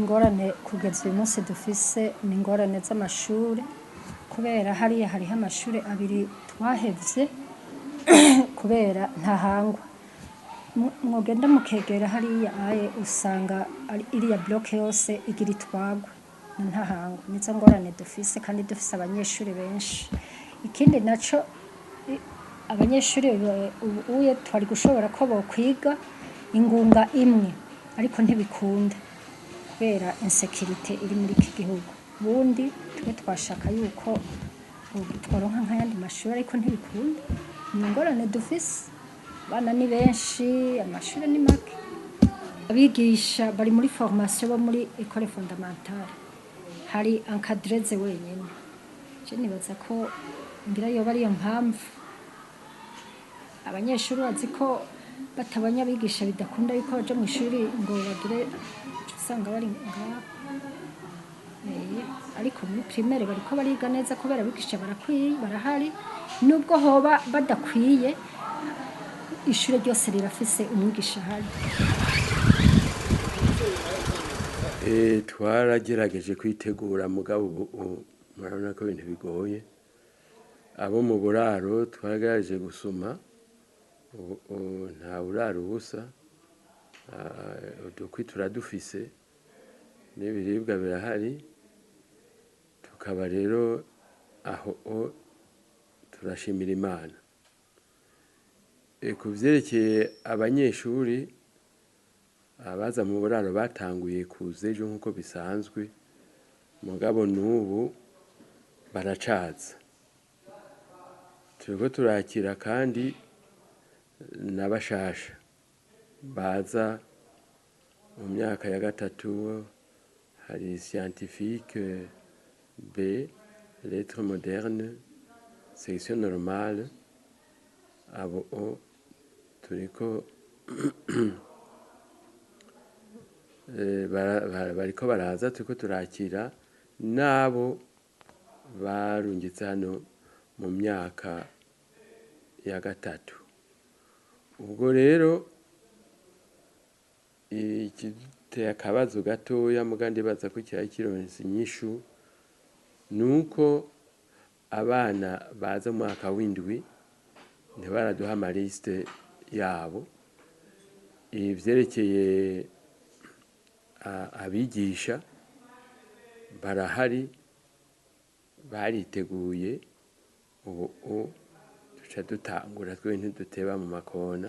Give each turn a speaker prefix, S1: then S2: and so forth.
S1: Ingorane kugeza uyu munsi dufise ni ingorane z'amashure, kubera hariya hariho amashure abiri twahevye kubera ntahangwa. Mwogenda mukegera hariya aye usanga ari iriya bloc yose igira itwagwe na Ntahangwa. Nizo ngorane dufise kandi dufise abanyeshuri benshi. Ikindi naco, abanyeshuri ubu uye twari gushobora ko bokwiga ingunga imwe, ariko ntibikunda kubera insécurité iri muri iki gihugu. Ubundi twe twashaka yuko tworonka nk'ayandi mashuri, ariko ntibikunda. Ni ingorane dufise, abana ni benshi, amashuri ni make. Abigisha bari muri formation bo muri école fondamentale, hari encadreuse wenyene. Je nibaza ko ngira yoba ariyo mpamvu abanyeshuri bazi ko batabonye abigisha bidakunda yuko baja mw'ishuri ngo bagire, usanga bari ngaho. Ariko muri primaire bariko bariga neza kubera abigisha barakwiye, barahari. Nubwo hoba badakwiye, ishure ryose rirafise umwigisha ahari.
S2: Twaragerageje kwitegura, mugabo ubu murabona ko ibintu bigoye. Abo mu buraro twaragerageje gusuma, ubu nta buraro busa, udukwi turadufise n'ibiribwa birahari, tukaba rero aho turashimira Imana. Ku vyerekeye abanyeshuri abaza mu buraro, batanguye kuza ejo nk'uko bisanzwe, mugabo n'ubu baracaza. Turiko turakira kandi n'abashasha baza mu myaka ya gatatu. Hari scientifique B, lettres modernes, section normale. Abo turiko bariko baraza, turiko turakira n'abo barungitse hano mu myaka ya gatatu. Ubwo rero igiteye akabazo gatoya, muga ndibaza ko kirari kironse inyishu, nuko abana baza mu mwaka w'indwi ntibaraduha amaliste yabo. Ivyerekeye abigisha barahari, bariteguye, ubu duca dutangura twe, ntiduteba mu makona.